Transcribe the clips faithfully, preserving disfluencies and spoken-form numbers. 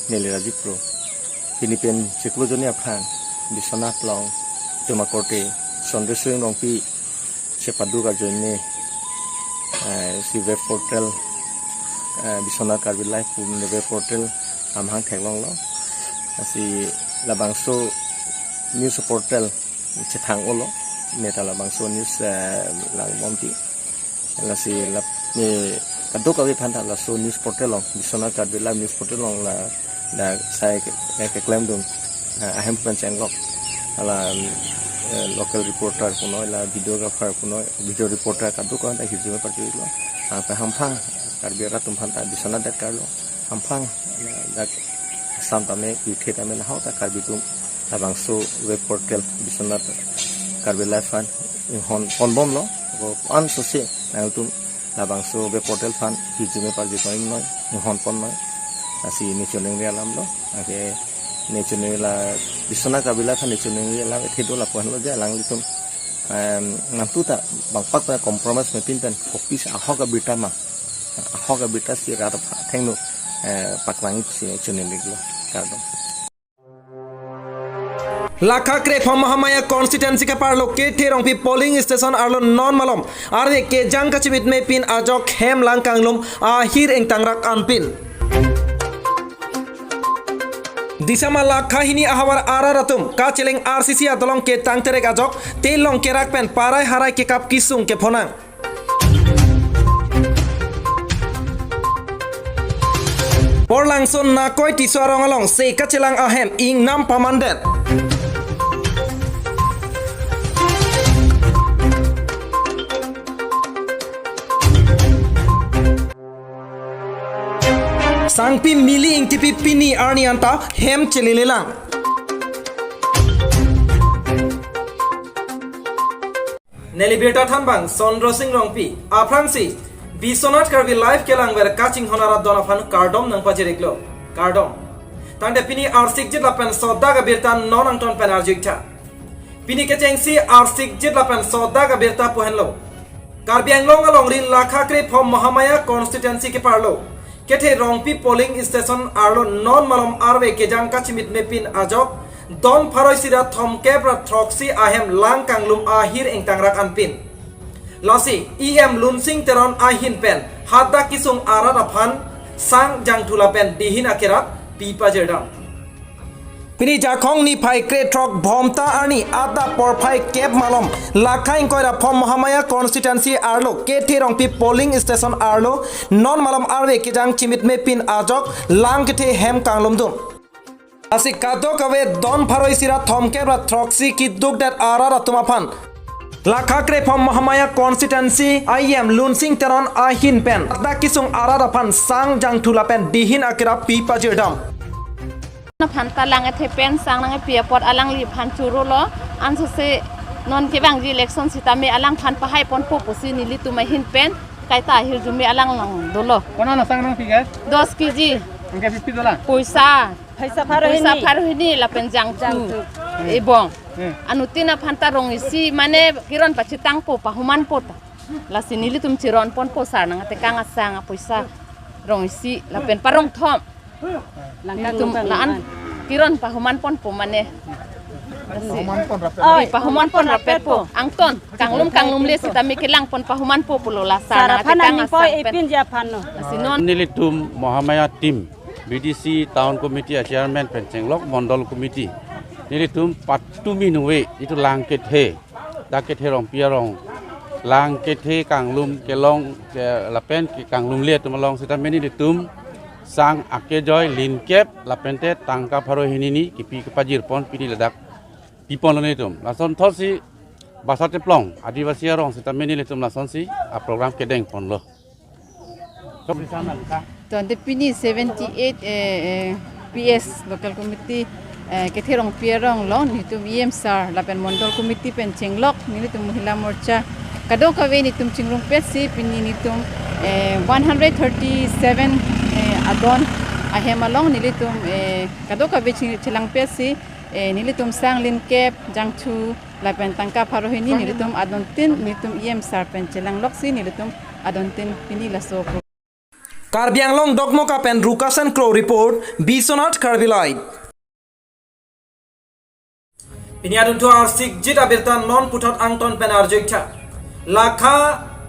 Neli Rajiv Kro. Pini pen chiklo joni aphan Biswanath along itum akorte Chandra Sing Rongpi chepaduk ajoine, eh, si web portal, eh, Biswanath Karbi Live pu web portal amahang theklonglo. Si labangso news portal chethang-olo, neta labangso news, eh, langbomti. Lasi lap ni kadokave aphanta laso news portal along, Biswanath Karbi Live news portal along ladak sai ke, ke, keklemdun, eh, ahem pen chenglok. Hala, eh, local reporter punoi, la videographer punoi, video reporter kadokave ta hirjume parjilo. Angta hamphang Karbi arat atum aphanta Biswanath det karlo. Hamphang, eh, dak Assam tame, Kuthe tame, lahai ta Karbi atum labangso web portal Biswanath Karbi Live aphan inghon ponbomlo. Ko ansose nangtum labangso web portal aphan hirjume parji ponbomnoi, inghon ponnoi. Lasi ne choningri alamlo. Anke ne choning la Biswanath Karbi Live aphan ne choningri alam ethe do lapuan lo je alanglitum, em, nangtum ta bangpak ta compromise mepin pen kopisi ahok abirta ma, ahok abirta si rat athengno, eh, paklang si choningri lo. Kardom. Lakha krephom Mahamaya constituency keparlo Kethe Rongpi polling station arlo non malom arve kejang kachimitme pin ajok hem lang kanglum ahir ingtangrak anpin. Disama lakha hini ahavar arat atum kacheleng R C C adolong ketang terek ajok telong kerak pen parai harai kekap kesung kephonang. Porlangso Nakoi Tisso arong alongsi kachelang ahem ingnam pamandet. Sangpi Mili Ingtipi pini arni anta hem chelelelang. Neli birta thanbang Chandra Sing Rongpi, aphrangsi Biswanath Karbi Live kelangver kachinghon arat don aphan kardom nangpajir-iklo. Kardom. Tangte pini arsikjit lapen sodak abirta non angton pen arju-iktha. Pini kechengsi arsikjit lapen sodak abirta pu henlo. Karbi Anglong alongri Lakha krephom Mahamaya constituency keparlo Kethe Rongpi polling station arlo non malom arve kejang kachimitme pin ajok don pharo isi ra thomkep ra throksi ahem lang kanglum ahir ingtangrak anpin. Lasi E M Lunsing Teron ahin pen hadak kesung arat aphan sang jangthu lapen dihin akerap pi pajirdam. Pini Jakhong niphai krethrok Bhomta arni adap porphai kep malom Lakha ingkoi ra phom Mahamaya constituency arlo Kethe Rongpi polling station arlo non malom arve kejang chimitme pin ajok lang kethe hem kanglumdun. Lasi kadokave don pharo isi ra thomkep ra throksi kedukdet arat atum aphan Lakha krephom Mahamaya constituency E M Lunsing Teron ahin pen hadak kesung arat aphan sang jangthu lapen dihin akerap pi pajirdam. Aphan ta lang kethe pen sang nangkepi apot alangliphan chorolo. Ansose non kevangji election sitame alangphan pahai ponpo pusi nelitum ahin pen kaita hirjume alang lang dolo. Konat sang nangpi ke? Dos kg. Angke pipi dola? Poisa. Poisa pharo hini. Poisa pharo hini lapen jangthu. Jangthu. Ebong. Hmm. Anuttin aphan ta rong isi mane keron pachetangpo pahumanpo ta. Lasi nelitum cheron ponpo sar nangtekang asang apoisa rong isi lapen parong thom. Nelitum la-an keron pahuman ponpo mane. Pahuman pon rapet. Oi, pahuman pon rapetpo. Angton, kanglum kanglumle sitame kelang pon pahumanpo pulo la sar. Sar aphan nangtekang nangpo asang pen. Ipinji aphan no. Lasi non. Nelitum Mahamaya team, B D C town committee a chairman pen chenglok mondol committee. Nelitum patumi nungve itum lang kethe. Dak Kethe Rongpi arong. Lang kethe kanglum kelong ke lapen ke kanglumle atum along sitame nelitum sang akejoi linkep lapente tangka pharo hini ni kipi kepajir pon pini ladak pi ponlo nelitum. Lasonthotsi Basa Teplong Adivasi arong sitame nelitum lasonsi a program kedeng ponlo. Tangte pini seventy-eight, eh, eh, P S local committee, eh, Kethe Rongpi arong along nelitum E M sir lapen mondol committee pen chenglok nelitum Mahila Morcha kadokave nelitum chingrumpetsi pini nelitum, eh, one hundred thirty-seven, eh, adon ahem along nelitum, eh, kadokave ching-, chelangpetsi, eh, nelitum sang linkep jangthu lapen tangka pharo hini nelitum adontin nelitum E M sir pen chelangloksi nelitum adontin pini laso pro- Karbi Anglong Dokmoka pen Rukasen Kro report, Biswanath Karbi Live. Pini adunthu arsikjit abirta non puthot angton pen arjuitha. Lakha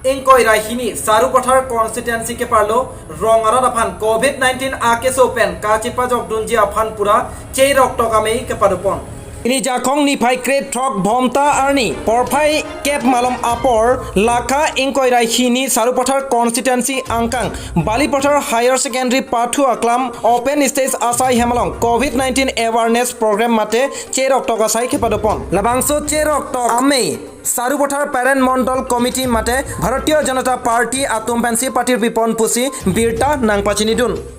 ingkoi ra hini Sarupathar constituency keparlo rong arat aphan covid nineteen akeso pen kachepajokdunji aphan pura cheroktok amei kepadopon. Pini Jakhong niphai krethrok Bhomta arni porphai kep malom apor Lakha ingkoi ra hini Sarupathar constituency angkang Balipathar Higher Secondary pathu aklam open stage asai hem along covid nineteen awareness program mate cheroktok asai kepadopon. Labangso cheroktok amei Sarupathar Parent Mondol Committee mate Bharatiya Janata Party atum pensi patirpipon pusi birta nangpachinidun.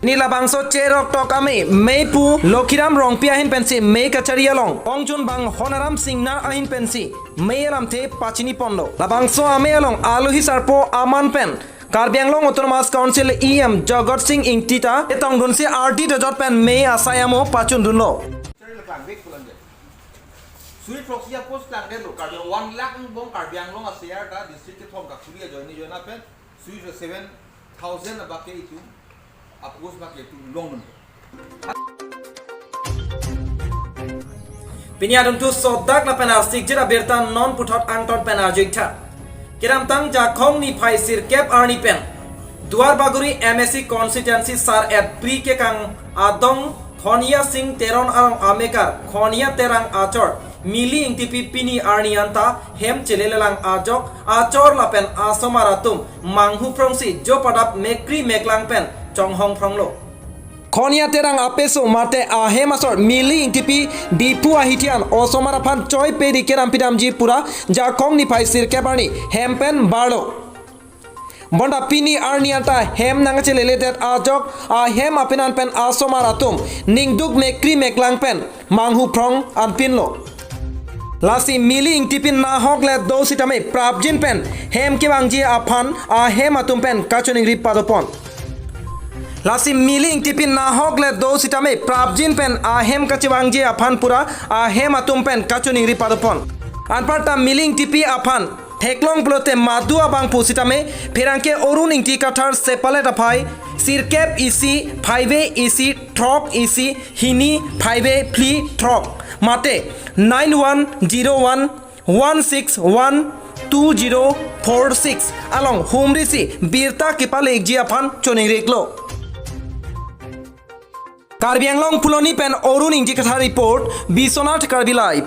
Pini labangso cheroktok amei meipu Lokhiram Rongpi ahin pensi mei kachari along ongchunbang Honaram Singnar ahin pensi mei alamthe pachiniponlo. Labangso amei along alohi sarpo aman pen Karbi Anglong Autonomous Council E M Jagat Sing Ingti ta chetongdunsi ardi dojot pen mei asai amo pachundunlo. Suri proxy a post lang delo, Karbi one lakh angbong Karbi Anglong a share ta district kethom ka suri ajoine joina pen suri seven thousand abak ke itum a post abak ke itum longdun. Pini adunthu sodak lapen arsikjit abirta non puthot angton pen arjuitha. Kedamtang Jakhong niphai sirkep arni pen Duar Bagori M A C constituency sar et pri kekang adong Khonia Sing Teron arong amekar Khonia Terang achor Mili Ingtipi pini arni anta hem chelelelang ajok achor lapen asomar atum manghu phrongsi jo padap mekri meklang pen chonghong phronglo. Khonia Terang apeso mate ahem asor Mili Ingtipi Diphu ahithi an osomar aphan choi pedi keram pidamji pura Jakhong niphai sirkep arni hem pen barlo. Bonta pini arni anta hem nangcheleledet ajok ahem apenan pen asomar atum ningduk mekri meklang pen manghu phrong anpinlo. Lasi Mili Ingtipi nahok le do sitame prapjin pen hem kevangji aphan ahem atum pen kachiningri padopon. Lasi Mili Ingtipi nahok le do sitame prapjin pen ahem kachevangji aphan pura ahem atum pen kachiningri padopon. Anparta Mili Ingtipi aphan theklong pulote madu abang pusitame pherangke Arun Ingti Kathar sepalet aphai sirkep isi phaive isi throk isi hini phaive phli throk mate nine one zero one one six one two zero four six along humrisi birta kepalekji aphan choningriklo. Karbi Anglong Phuloni pen Arun Ingti Kathar report, Biswanath Karbi Live.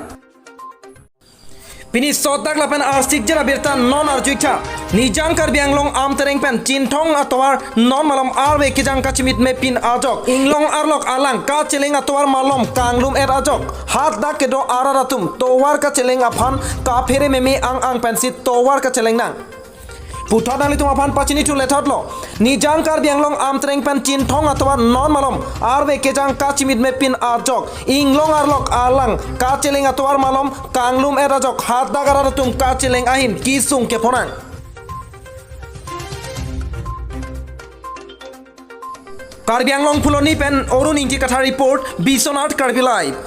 Pini sodak lapen arsikjit abirta non arjuitha. Nijang Karbi Anglong Amtereng pen Chinthong atovar non malom arve kejang kachimit mepin ajok inglong arlok alang kacheleng atovar malom kanglum et ajok hatdak kedo arat atum tovar kacheleng aphan kaphere meme ang ang pensi tovar kacheleng nang. Puthot nanglitum aphan pachinithu lethotlo. Nijang Karbi Anglong Amtereng pen Chinthong atovar non malom arve kejang kachimit mepin ajok inglong arlok alang kacheleng atovar malom kanglum et ajok hatdak arat atum kacheleng ahin kesung kephonang. Karbi Anglong Phuloni pen Arun Ingti Kathar report, Biswanath Karbi Live.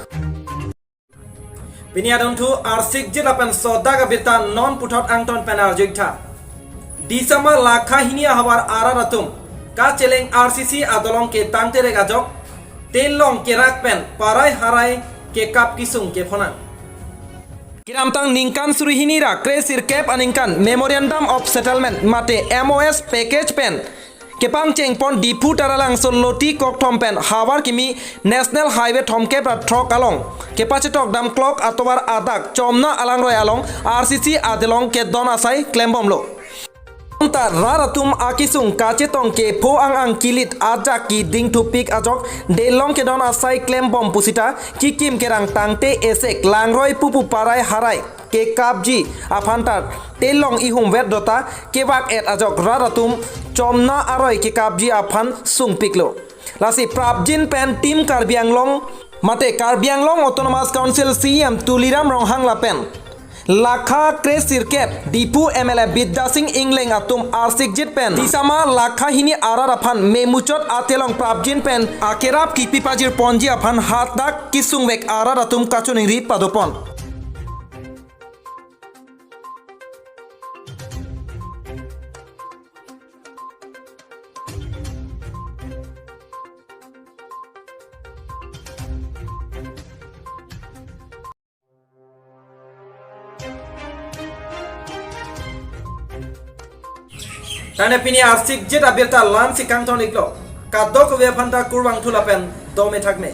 Pini adunthu arsikjit lapen sodak abirta non puthot angton pen arjuitha. Disama Lakha hini ahavar arat atum kacheleng R C C adolong ketang terek ajok telong kerak pen parai harai kekap kesung kephonang. Kedamtang ningkan suri hini ra kre sirkep aningkan Memorandum of Settlement mate M O S package pen kepangchengpon Diphu Taralangso loti kokthom pen havar kimi National Highway thomkep ra throk along kepachetok dam clock atovar adak Chomna Alangroi along R C C adelong kedon asai klembomlo. Bonta rat atum akesung kachetong kepho ang ang kilit ajak keding thupik ajok delong kedon asai klembom pusita kikim kerang tangte esek langroi pupu parai harai kekapji aphan ta telong ihum vet dota kevak et ajok rat atum Chomna aroi kekapji aphan sungpiklo. Lasi prapjin pen Team Karbi Anglong mate Karbi Anglong Autonomous Council C E M Tuliram Ronghang lapen Lakha kre sirkep Diphu M L A Bidya Sing Engleng atum arsikjit pen Disama Lakha hini arat aphan memuchot atelong prapjin pen akerap kipi pajirponji aphan hatdak kesungvek arat atum kachiningri padopon. Tangte pini arsik jet abirta lamsi kangton iklo. Kadokave aphanta kurvangthu lapen dome thakme.